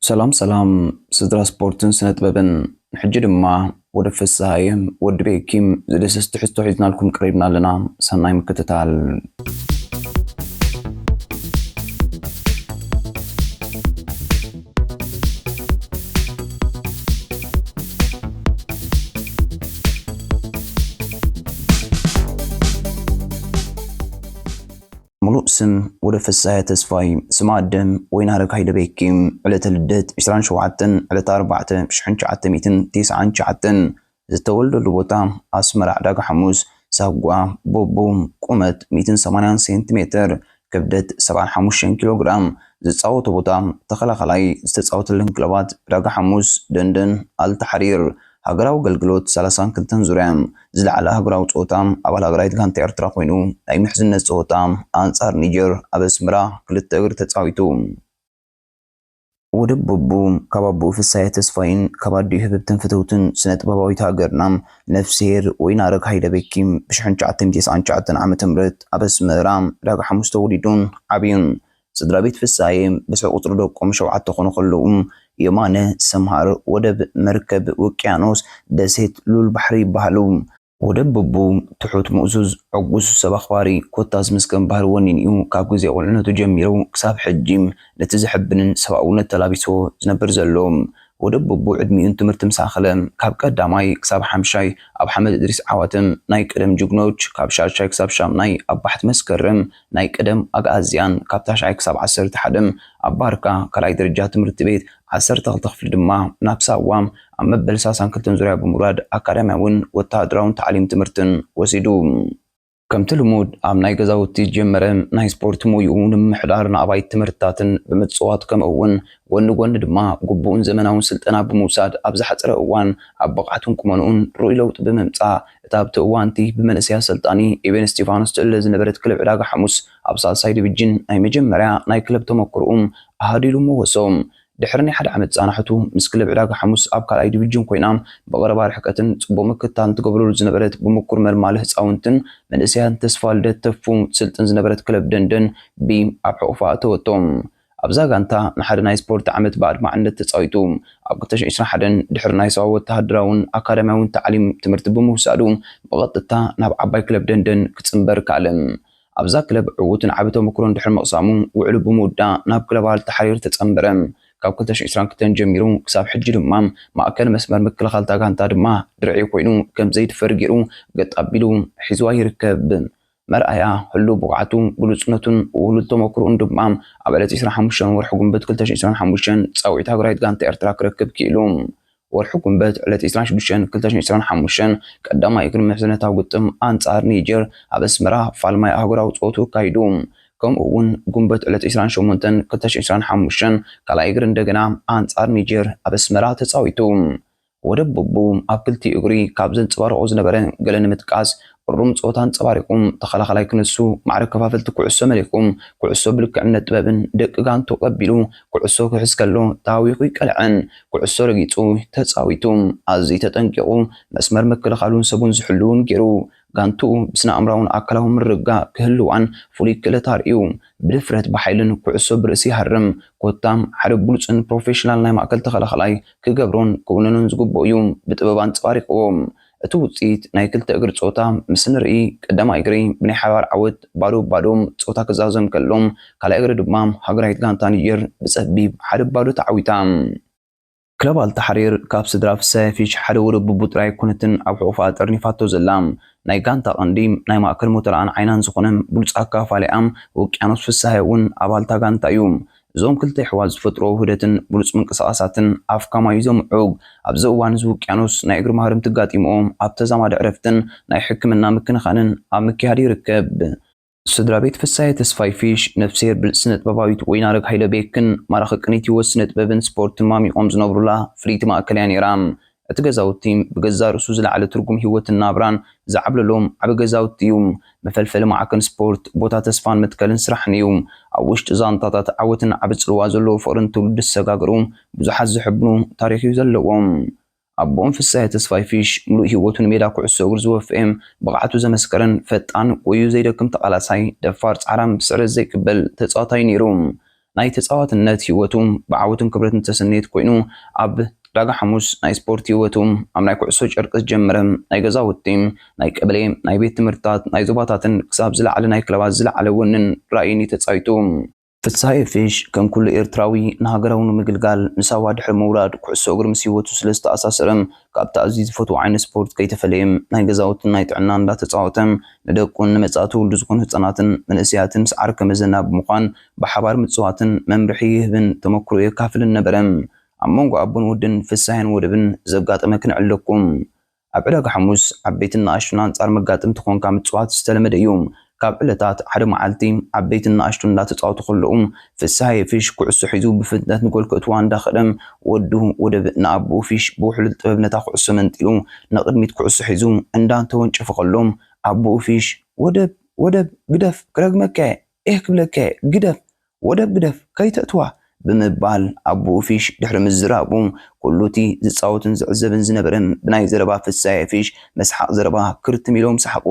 ሰላም ሰላም ስድራ ስፖርትን ስነ ጥበብን። ሕጂ ድማ ወደ ፍስሃየ ወዲ ቤኪም ዝደሰስ ትሕዝቶ ሒዝናልኩም ቀሪብና ኣለና። ሰናይ ምክትታል። ሙሉእ ስም ወደ ፍስሃየ ተስፋይ፣ ስም ኣደም ወይናረግ ሃይለ ቤኪም፣ ዕለተ ልደት ዕስራን ሸውዓተን ዕለተ ኣርባዕተ ሽሕን ትሽዓተ ሚእትን ተስዓን ትሽዓተን፣ ዝተወልደሉ ቦታ ኣስመራ ዕዳጋ ሓሙስ ሳጓ ቦቡ፣ ቁመት ሚእትን ሰማንያን ሴንቲሜትር፣ ክብደት ሰብዓን ሓሙሽተን ኪሎ ግራም፣ ዝጻወቶ ቦታ ተኸላኻላይ፣ ዝተጻወተለን ክለባት ዕዳጋ ሓሙስ፣ ደንደን፣ ኣልታሕሪር። ሃገራዊ ኣገልግሎት ሰላሳን ክልተን ዙርያ። ዝለዓለ ኣህጉራዊ ጸወታ ኣባል ሃገራዊት ጋንታ ኤርትራ ኮይኑ፣ ናይ ምሕዝነት ጸወታ ኣንጻር ኒጀር ኣብ ኣስመራ ክልተ እግሪ ተጻዊቱ። ወደብ ቦቡ ካብ ኣቦኡ ፍሳየ ተስፋይን ካብ ኣዲኡ ህብብትን ፍትውትን ስነ ጥበባዊት ሃገርና ነፍስሄር ወይናረግ ሃይለ ቤኪም ብሽሕን ትሽዓተ ሚእትን ተስዓን ትሽዓተን ዓመተ ምህረት ኣብ ኣስመራ ዕዳጋ ሓሙስ ተወሊዱን ዓብዩን። ስድራ ቤት ፍሳየ ብዝሒ ቁጽሪ ደቆም ሸውዓተ ክኾኑ ከለዉ፣ የማነ፣ ሰምሃር፣ ወደብ መርከብ፣ ውቅያኖስ፣ ደሴት፣ ሉል ባሕሪ ይበሃሉ። ወደብ ቦቡ ትሑት፣ ምእዙዝ፣ ዕጉስ፣ ሰብ ኣኽባሪ፣ ኮታስ ምስ ከም ባህሪ ወኒኑ እዩ ካብ ግዜ ቁልዕነቱ ጀሚሩ ክሳብ ሕጂ ነቲ ዘሕብንን ሰብኣውነት ተላቢስዎ ዝነብር ዘሎ። ወደብ ቦቡ ዕድሚኡን ትምህርቲ ምስ ኣኸለ ካብ ቀዳማይ ክሳብ ሓምሻይ ኣብ ሓመድ እድሪስ ዓዋተ ናይ ቀደም ጅግኖች፣ ካብ ሻድሻይ ክሳብ ሻምናይ ኣብ ባሕቲ መስከረም ናይ ቀደም ኣግኣዝያን፣ ካብ ታሽዓይ ክሳብ ዓሰርተ ሓደ ኣብ ባርካ ካልኣይ ደረጃ ትምህርቲ ቤት፣ ዓሰርተ ክልተ ክፍሊ ድማ ናብ ሳዋ ኣብ መበል ሰላሳን ክልተን ዙርያ ብምውራድ ኣካዳሚያውን ወተሃደራውን ታዕሊም ትምህርትን ወሲዱ። ከምቲ ልሙድ ኣብ ናይ ገዛውቲ ዝጀመረ ናይ ስፖርት ሞይኡ ንምምሕዳር ንኣባይቲ ትምህርትታትን ብምጽዋት፣ ከምኡ እውን ጎኒ ጎኒ ድማ ግቡእን ዘመናውን ስልጠና ብምውሳድ ኣብ ዝሓጸረ እዋን ኣብ ብቕዓቱን ቁመንኡን ርኡይ ለውጢ ብምምጻእ፣ እታ ኣብቲ እዋንቲ ብመንእሰይ ኣሰልጣኒ ኤቤን እስቲፋኖስ ትእለ ዝነበረት ክለብ ዕዳጋ ሓሙስ ኣብ ሳልሳይ ዲቪጅን ናይ መጀመርያ ናይ ክለብ ተመክሮኡ ኣሃዱ ኢሉ መወሶ። ድሕሪ ናይ ሓደ ዓመት ጻንሖቱ ምስ ክለብ ዕዳጋ ሓሙስ ኣብ ካልኣይ ዲቪጅን ኮይና ብቐረባ ርሕቀትን ጽቡቕ ምክትታልን ትገብረሉ ዝነበረት ብምኩር መልማሊ ህጻውንትን መንእሰያትን ተስፋ ልደት ተፉ ትስልጥን ዝነበረት ክለብ ደንደን ቢ ኣብ ሕቑፋ ኣእተወቶ። ኣብዛ ጋንታ ንሓደ ናይ ስፖርት ዓመት ብኣድማዕነት ተጻዊቱ። ኣብ ክልተ ሽሕን ዕስራን ሓደን ድሕሪ ናይ ሰብኣዊ ወተሃደራውን ኣካዳሚያውን ታዕሊም ትምህርቲ ብምውሳዱ ብቐጥታ ናብ ዓባይ ክለብ ደንደን ክጽንበር ከኣለ። ኣብዛ ክለብ ዕዉትን ዓቢ ተመክሮን ድሕሪ ምቕሳሙ፣ ውዕሉ ብምውዳእ ናብ ክለብ ኣልታሕሪር ተጸንበረ። ካብ ክልተ ሽሕን ዕስራን ክልተን ጀሚሩ ክሳብ ሕጂ ድማ ማእከል መስመር ምክልኻል እታ ጋንታ ድማ ድርዒ ኮይኑ ከም ዘይድፈር ገይሩ ገጥ ኣቢሉ ሒዝዋ ይርከብ። መርኣያ ህሉው ብቕዓቱ፣ ግሉጽነቱን ውህሉል ተመክሮኡን ድማ ኣብ ዕለት ዕስራን ሓሙሽተን ወርሒ ጉንበት ክልተ ሽሕን ዕስራን ሓሙሽተን ጻውዒት ሃገራዊት ጋንታ ኤርትራ ክረክብ ክኢሉ። ወርሒ ጉንበት ዕለት ዕስራን ሽዱሽተን ክልተ ሽሕን ዕስራን ሓሙሽተን ቀዳማይ እግሪ ምሕዝነታዊ ግጥም ኣንጻር ኒጀር ኣብ ኣስመራ ፋልማይ ኣህጉራዊ ጸወትኡ ኣካይዱ። ከምኡ እውን ጉንበት ዕለት ዕስራን ሸሞንተን ክልተ ሽሕን ዕስራን ሓሙሽተን ካልኣይ እግሪ እንደገና ኣንጻር ኒጀር ኣብ ኣስመራ ተጻዊቱ። ወደብ ቡቡ ኣብ ክልቲኡ እግሪ ካብ ዘንጸባርቖ ዝነበረ ገለ ንምጥቃስ፣ እሩም ጸወታ ኣንጸባሪቑ፣ ተኸላኻላይ ክንሱ፣ ማዕረ ከፋፈልቲ ኩዕሶ መሊቑ፣ ኩዕሶ ብልክዕነት ጥበብን ደቂ ጋንቱ ቀቢሉ፣ ኩዕሶ ክሕዝ ከሎ ተሃዊኹ ይቀልዐን፣ ኩዕሶ ረጊጹ ተጻዊቱ፣ ኣዝዩ ተጠንቂቑ፣ መስመር ምክልኻሉን ሰቡን ዝሕሉውን ገይሩ፣ ጋንትኡ ብስነ ኣእምራውን ኣካላውን ምርግጋእ ክህልዋን ፍሉይ ክእለት ኣርእዩ። ብድፍረት ብሓይልን ኩዕሶ ብርእሲ ይሃርም። ኮታ ሓደ ብሉጽን ፕሮፌሽናል ናይ ማእከል ተኸላኻላይ ክገብሮን ክውንኖን ዝግብኦ እዩ። ብጥበብ ኣንጸባሪቕዎ። እቲ ውጽኢት ናይ ክልተ እግሪ ጸወታ ምስ ንርኢ፣ ቀዳማይ እግሪ ብናይ ሓባር ዓወት ባዶ ባዶ ጸወታ ክዛዘም ከሎ፣ ካልኣይ እግሪ ድማ ሃገራዊት ጋንታ ኒጀር ብጸቢብ ሓደ ባዶ ተዓዊታ። ክለብ ኣልታሕሪር ካብ ስድራ ፍሳየ ፊሽ ሓደ ወደብ ቡቡ ጥራይ ኣይኮነትን ኣብ ሕቑፋ ጠርኒፋቶ ዘላ። ናይ ጋንታ ቀንዲ ናይ ማእከል ሞተርኣን ዓይናን ዝኾነ ብሉጽ ኣካፋሊኣ ውቅያኖስ ፍሳየ እውን ኣባል እታ ጋንታ እዩ። እዞም ክልተ ኣሕዋት ዝፈጥርዎ ውህደትን ብሉጽ ምንቅስቓሳትን ኣፍካ ማዩ ዘምዑግ። ኣብዚ እዋን እዚ ውቅያኖስ ናይ እግሪ ማህረምቲ ኣጋጢምዎ ኣብ ተዛማዲ ዕረፍትን ናይ ሕክምና ምክንኻንን ኣብ ምክያድ ይርከብ። ስድራ ቤት ፍሳየ ተስፋይ ፊሽ፣ ነፍስሄር ብልጽቲ ስነ-ጥበባዊት ወይናረግ ሃይለ ቤክን ማራኺ ቅኒት ህይወት ስነ-ጥበብን ስፖርትን ማሚቖም ዝነብሩላ ፍልይቲ ማእከል እያ ነይራ። እቲ ገዛውቲ ብገዛእ ርእሱ ዝለዓለ ትርጉም ህይወትን ናብራን ዝዓብለሎም ዓቢ ገዛውቲ እዩ። መፈልፈሊ ማዕከን ስፖርት፣ ቦታ ተስፋን መትከልን ስራሕን እዩ። ኣብ ውሽጢ ዛንታታት ዓወትን ዓቢ ጽልዋ ዘለዎ ፍቕርን ትውልዲ ዝሰጋገሩ ብዙሓት ዘሐብኑ ታሪኽ እዩ ዘለዎም። ኣቦኦም ፍሳየ ተስፋይ ፊሽ፣ ምሉእ ህይወቱ ንሜዳ ኩዕሶ እግሪ ዝወፈየ፣ ብቕዓቱ ዘመስከረን ፈጣን፣ ጎዩ ዘይደክም ተቓላሳይ፣ ደፋር፣ ጻዕራም፣ ብስዕረት ዘይቅበል ተጻዋታይ ነይሩ። ናይ ተጻዋትነት ህይወቱ ብዓወትን ክብረትን ዝተሰነየት ኮይኑ፣ ኣብ ዕዳጋ ሓሙስ ናይ ስፖርት ህይወቱ ኣብ ናይ ኩዕሶ ጨርቂ ዝጀመረ፣ ናይ ገዛውቲ፣ ናይ ቀበሌ፣ ናይ ቤት ትምህርትታት፣ ናይ ዞባታትን ክሳብ ዝለዓለ ናይ ክለባት ዝለዓለ ወንን ራእይን እዩ ተጻዊቱ። ፍስሃየ ፊሽ ከም ኩሉ ኤርትራዊ ንሃገራዊ ንምግልጋል ንሳዋ ድሕሪ ምውራድ ኩዕሶ እግሪ ምስ ህይወቱ ስለ ዝተኣሳሰረ፣ ካብቲ ኣዝዩ ዝፈትዎ ዓይነት ስፖርት ከይተፈለየ ናይ ገዛውትን ናይ ጥዕና እንዳተጻወተ ንደቁን ንመጻኢ ትውልዱ ዝኾኑ ህጻናትን መንእሰያትን ምስ ዓርከ መዘና ብምዃን ብሓባር ምጽዋትን መምርሒ ይህብን ተመክሮ የካፍልን ነበረ። ኣብ መንጎ ኣቦን ወድን ፍስሃየን ወደብን ዘጋጠመ ክንዕለኩም። ኣብ ዕዳጋ ሓሙስ ዓበይትን ንኣሽቱን ኣንጻር መጋጥምቲ ኮንካ ምጽዋት ዝተለመደ እዩ። ካብ ዕለታት ሓደ መዓልቲ ዓበይትን ንኣሽቱን እንዳተጻወቱ ከለዉ ፍስሃየ ፊሽ ኩዕሶ ሒዙ ብፍጥነት ንጎል ከእትዋ እንዳኸደ ወዱ ወደብ ንኣቦኡ ፊሽ ብውሕሉል ጥበብ ነታ ኩዕሶ መንጢሉ ንቕድሚት ኩዕሶ ሒዙ እንዳተወንጨፈ ከሎ ኣቦኡ ፊሽ ወደብ ወደብ ግደፍ ክረግመካ እየ ክብለካ እየ ግደፍ ወደብ ግደፍ ከይተእትዋ ብምባል ኣቦኡ ፊሽ ድሕሪ ምዝራቡ ኩሉ እቲ ዝጻወትን ዝዕዘብን ዝነበረ ብናይ ዘረባ ፍሳየ ፊሽ መስሓቕ ዘረባ ክርትም ኢሎም ሰሓቑ።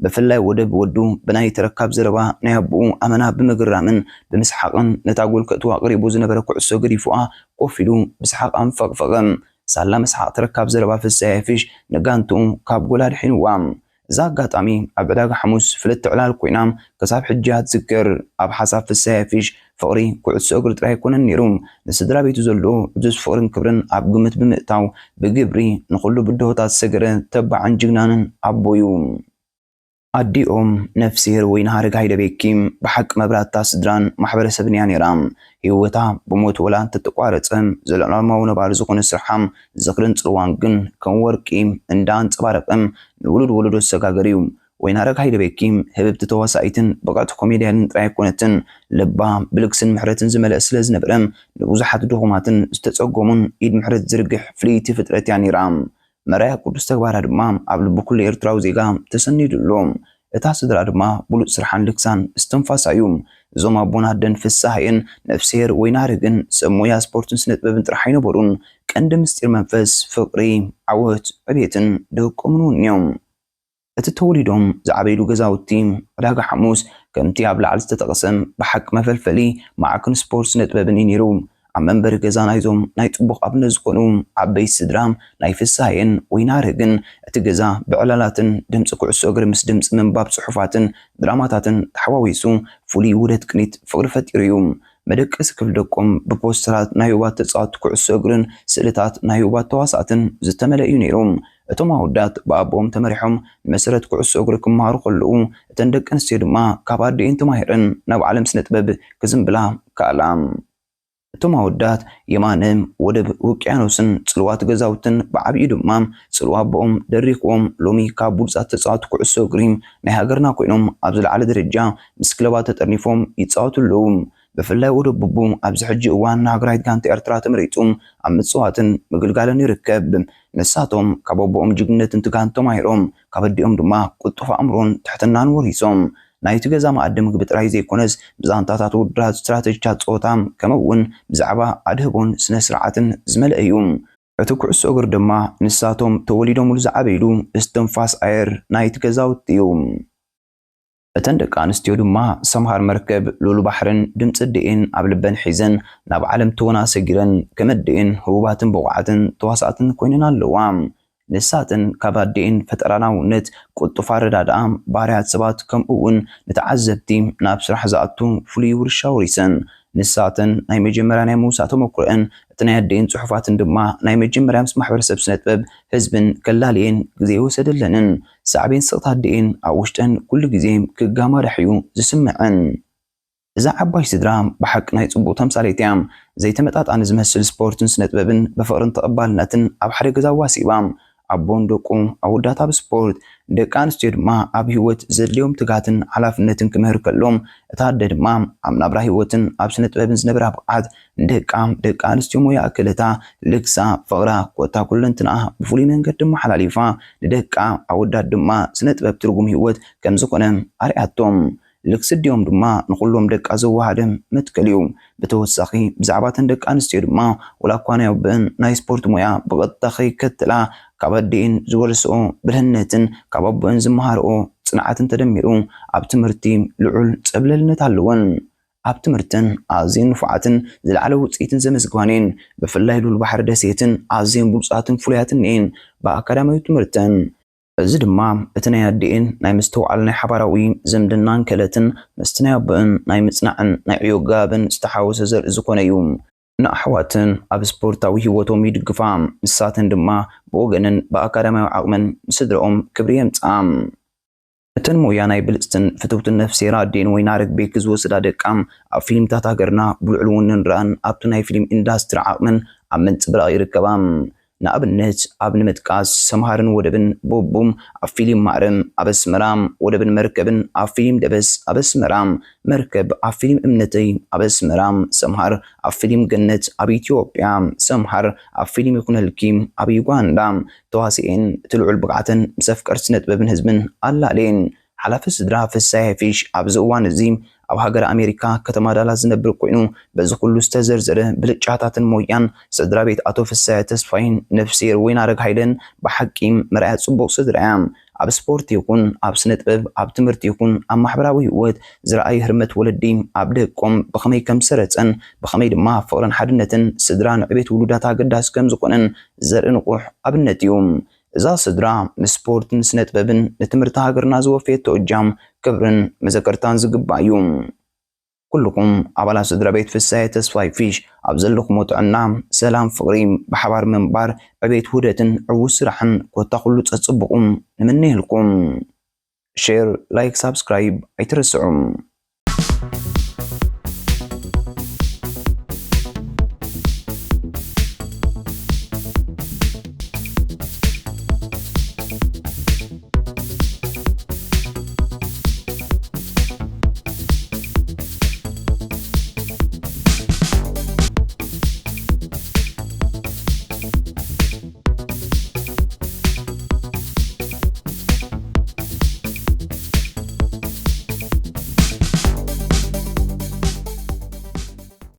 ብፍላይ ወደብ ወዱ ብናይ ተረካብ ዘረባ ናይ ኣቦኡ ኣመና ብምግራምን ብምስሓቕን ነታ ጎል ከእትዋ ቀሪቡ ዝነበረ ኩዕሶ ገዲፉኣ ኮፍ ኢሉ ብሰሓቕ ኣንፈቕፈቐ። ሳላ ምስሓቕ ተረካብ ዘረባ ፍሳየ ፊሽ ንጋንትኡ ካብ ጎል ኣድሒንዋ። እዛ ኣጋጣሚ ኣብ ዕዳጋ ሓሙስ ፍልጥቲ ዕላል ኮይና ክሳብ ሕጂ እያ ትዝከር። ኣብ ሓሳብ ፍሳየ ፊሽ ፍቕሪ ኩዕሶ እግሪ ጥራይ ኣይኮነን ነይሩ። ንስድራ ቤቱ ዘለዎ ዕዙዝ ፍቕርን ክብርን ኣብ ግምት ብምእታው ብግብሪ ንኹሉ ብድሆታት ዝሰገረ ተባዕን ጅግናንን ኣቦ እዩ። ኣዲኦም ነፍስሄር ወይንሃረግ ሃይለቤኪ ብሓቂ መብራህታ ስድራን ማሕበረሰብን እያ ነይራ። ህይወታ ብሞት ወላ እንተተቋረጸ ዘለኣለማዊ ነባሪ ዝኾነ ስርሓ ዝኽርን ጽልዋን ግን ከም ወርቂ እንዳኣንጸባረቐ ንውሉድ ወለዶ ዝሰጋገር እዩ። ወይንሃረግ ሃይለቤኪ ህብብቲ ተዋሳኢትን ብቕዕቲ ኮሜድያንን ጥራይ ኣይኮነትን። ልባ ብልግስን ምሕረትን ዝመልአ ስለ ዝነበረ ንብዙሓት ድኹማትን ዝተጸገሙን ኢድ ምሕረት ዝርግሕ ፍልይቲ ፍጥረት እያ ነይራ። መርኣያ ቅዱስ ተግባራ ድማ ኣብ ልቢ ኩሉ ኤርትራዊ ዜጋ ተሰኒዱ ኣሎ። እታ ስድራ ድማ ብሉጽ ስርሓን ልግሳን እስትንፋሳ እዩ። እዞም ኣቦን ኣደን ፍስሃየን ነፍስሄር ወይንሃረግን ሰብ ሞያ ስፖርትን ስነ ጥበብን ጥራሕ ኣይነበሩን። ቀንዲ ምስጢር መንፈስ፣ ፍቕሪ፣ ዓወት፣ ዕቤትን ደቆምን እውን እዮም። እቲ ተወሊዶም ዝዓበይሉ ገዛውቲ ዕዳጋ ሓሙስ ከምቲ ኣብ ላዕሊ ዝተጠቕሰ ብሓቂ መፈልፈሊ ማዕከን ስፖርት ስነ ጥበብን እዩ ነይሩ። ኣብ መንበሪ ገዛ ናይዞም ናይ ጽቡቕ ኣብነት ዝኾኑ ዓበይቲ ስድራ ናይ ፍስሃየን ወይንሃረግን እቲ ገዛ ብዕላላትን ድምጺ ኩዕሶ እግሪ ምስ ድምጺ ምንባብ ጽሑፋትን ድራማታትን ተሓዋዊሱ ፍሉይ ውህደት ቅኒት ፍቕሪ ፈጢሩ እዩ። መደቀሲ ክፍሊ ደቆም ብፖስተራት ናይ ህቡባት ተጻወትቲ ኩዕሶ እግርን ስእልታት ናይ ህቡባት ተዋሳእትን ዝተመልአ እዩ ነይሩ። እቶም ኣወዳት ብኣቦኦም ተመሪሖም ንመሰረት ኩዕሶ እግሪ ክመሃሩ ከለዉ እተን ደቂ ኣንስትዮ ድማ ካብ ኣዲኤን ተማሂረን ናብ ዓለም ስነ ጥበብ ክዝንብላ ከኣላ። እቶም ኣወዳት የማነ ወደብ ውቅያኖስን ጽልዋት ገዛውትን ብዓቢኡ ድማ ጽልዋ ኣቦኦም ደሪኽዎም ሎሚ ካብ ብሉጻት ተጻወትቲ ኩዕሶ እግሪ ናይ ሃገርና ኮይኖም ኣብ ዝለዓለ ደረጃ ምስ ክለባት ተጠርኒፎም ይጻወቱ ኣለዉ። ብፍላይ ወደብ ቡቡ ኣብዚ ሕጂ እዋን ንሃገራዊት ጋንታ ኤርትራ ተመሪጹ ኣብ ምጽዋትን ምግልጋልን ይርከብ። ንሳቶም ካብ ኣቦኦም ጅግንነት እንትጋን ተማሂሮም ካብ ኣዲኦም ድማ ቅልጡፍ ኣእምሮን ትሕትናን ወሪሶም። ናይቲ ገዛ መኣዲ ምግቢ ጥራይ ዘይኮነስ ብዛንታታት ውድድራት ስትራተጂታት ጸወታ ከምኡ እውን ብዛዕባ ኣድህቦን ስነ ስርዓትን ዝመልአ እዩ። እቲ ኩዕሶ እግሪ ድማ ንሳቶም ተወሊዶምሉ ዝዓበይሉ እስትንፋስ ኣየር ናይቲ ገዛውቲ እዩ። እተን ደቂ ኣንስትዮ ድማ ሰምሃር መርከብ፣ ሉሉ ባሕርን ድምጺ ኣዲኤን ኣብ ልበን ሒዘን ናብ ዓለም ትወና ሰጊረን ከም ኣዲኤን ህቡባትን ብቑዓትን ተዋሳእትን ኮይነን ኣለዋ። ንሳተን ካብ ኣዲኤን ፈጠራናውነት፣ ቅልጡፍ ኣረዳድኣ ባህርያት ሰባት ከምኡ እውን ንተዓዘብቲ ናብ ስራሕ ዝኣቱ ፍሉይ ውርሻ ወሪሰን። ንሳተን ናይ መጀመርያ ናይ ምውሳእ ተመኩሮአን እቲ ናይ ኣዲኤን ጽሑፋትን ድማ ናይ መጀመርያ ምስ ማሕበረሰብ ስነ ጥበብ ህዝብን ከላልየን ግዜ ይወሰደለንን። ሳዕቤን ስቕታ ኣዲኤን ኣብ ውሽጠን ኩሉ ግዜ ክጋማዳሕ እዩ ዝስምዐን። እዛ ዓባይ ስድራ ብሓቂ ናይ ጽቡቕ ተምሳሌት እያ። ዘይተመጣጣኒ ዝመስል ስፖርትን ስነ ጥበብን ብፍቕርን ተቐባልነትን ኣብ ሓደ ገዛ ዋሲባ ኣቦን ደቁ ኣወዳት ኣብ ስፖርት፣ ደቂ ኣንስትዮ ድማ ኣብ ህይወት ዘድልዮም ትግሃትን ሓላፍነትን ክምህር ከሎ፣ እታ ኣደ ድማ ኣብ ናብራ ህይወትን ኣብ ስነ ጥበብን ዝነበራ ብቕዓት ንደቃ ደቂ ኣንስትዮ ሞያ ክእለታ፣ ልግሳ፣ ፍቕራ ኮታ ኩለንትንኣ ብፍሉይ መንገዲ ኣመሓላሊፋ ንደቃ ኣወዳት ድማ ስነ ጥበብ ትርጉም ህይወት ከም ዝኾነ ኣርኣያቶም። ልግሲ ኣዲኦም ድማ ንኹሎም ደቃ ዘወሃደ መትከል እዩ። ብተወሳኺ ብዛዕባ እተን ደቂ ኣንስትዮ ድማ ወላ እኳ ናይ ኣቦኣን ናይ ስፖርት ሞያ ብቐጥታ ከይከተላ ካብ ኣዲኤን ዝወረስኦ ብልህነትን ካብ ኣቦኣን ዝመሃርኦ ጽንዓትን ተደሚሩ ኣብ ትምህርቲ ልዑል ጸብለልነት ኣለወን። ኣብ ትምህርትን ኣዝየን ንፉዓትን ዝለዓለ ውፅኢትን ዘመዝግባን እየን። ብፍላይ ሉል ባሕሪ ደሴትን ኣዝየን ብሉፃትን ፍሉያትን እየን ብኣካዳሚያዊ ትምህርተን። እዚ ድማ እቲ ናይ ኣዲኤን ናይ ምስትውዓል ናይ ሓባራዊ ዝምድናን ክእለትን ምስቲ ናይ ኣቦእን ናይ ምጽናዕን ናይ ዕዮ ኣገባብን ዝተሓወሰ ዘርኢ ዝኾነ እዩ። ንኣሕዋትን ኣብ ስፖርታዊ ህይወቶም ይድግፋ፣ ንሳተን ድማ ብወገነን ብኣካዳሚያዊ ዓቕመን ንስድረኦም ክብሪ የምጽኣ። እተን ሞያ ናይ ብልጽትን ፍትውትን ነፍስሄር ኣዴን ወይናረግ ቤኪ ዝወስዳ ደቃ ኣብ ፊልምታት ሃገርና ብልዑል እውን ንርኣን ኣብቲ ናይ ፊልም ኢንዳስትሪ ዓቕመን ኣብ ምንጽብራቕ ይርከባ። ንኣብነት ኣብ ንምጥቃስ ሰምሃርን ወደብን ቦቡም ኣብ ፊልም ማዕረም ኣብ ኣስመራ፣ ወደብን መርከብን ኣብ ፊልም ደበስ ኣብ ኣስመራ፣ መርከብ ኣብ ፊልም እምነተይ ኣብ ኣስመራ፣ ሰምሃር ኣብ ፊልም ገነት ኣብ ኢትዮጵያ፣ ሰምሃር ኣብ ፊልም ይኹነልኪ ኣብ ዩጋንዳ። ተዋሲኤን እቲ ልዑል ብቕዓተን ምስ ኣፍቀርቲ ስነ ጥበብን ህዝብን ኣላለየን። ሓላፊ ስድራ ፍሳይ ሃይፊሽ ኣብዚ እዋን እዚ ኣብ ሃገር ኣሜሪካ ከተማ ዳላስ ዝነብር ኮይኑ በዚ ኩሉ ዝተዘርዘረ ብልጫታትን ሞያን ስድራ ቤት ኣቶ ፍሳይ ተስፋይን ነፍስሄር ወይናረግ ሃይለን ብሓቂ መርኣያ ጽቡቕ ስድራ እያ። ኣብ ስፖርት ይኹን ኣብ ስነ ጥበብ ኣብ ትምህርቲ ይኹን ኣብ ማሕበራዊ ህይወት ዝረኣዩ ህርመት ወለዲ ኣብ ደቆም ብኸመይ ከም ሰረጸን ብኸመይ ድማ ፍቕርን ሓድነትን ስድራ ንዕቤት ውሉዳት ኣገዳሲ ከም ዝኾነን ዘርኢ ንቑሕ ኣብነት እዩ። እዛ ስድራ ንስፖርትን ስነ ጥበብን ንትምህርቲ ሃገርና ዝወፈየቶ እጃም ክብርን መዘከርታን ዝግባእ እዩ። ኩልኹም ኣባላት ስድራ ቤት ፍሳየ ተስፋይ ፊሽ ኣብ ዘለኹሞ ጥዕና፣ ሰላም፣ ፍቕሪ፣ ብሓባር ምንባር፣ ዕቤት ውህደትን ዕዉት ስራሕን ኮታ ኩሉ ጸጽብቑ ንምነየልኩም። ሼር፣ ላይክ፣ ሳብስክራይብ ኣይትረስዑ።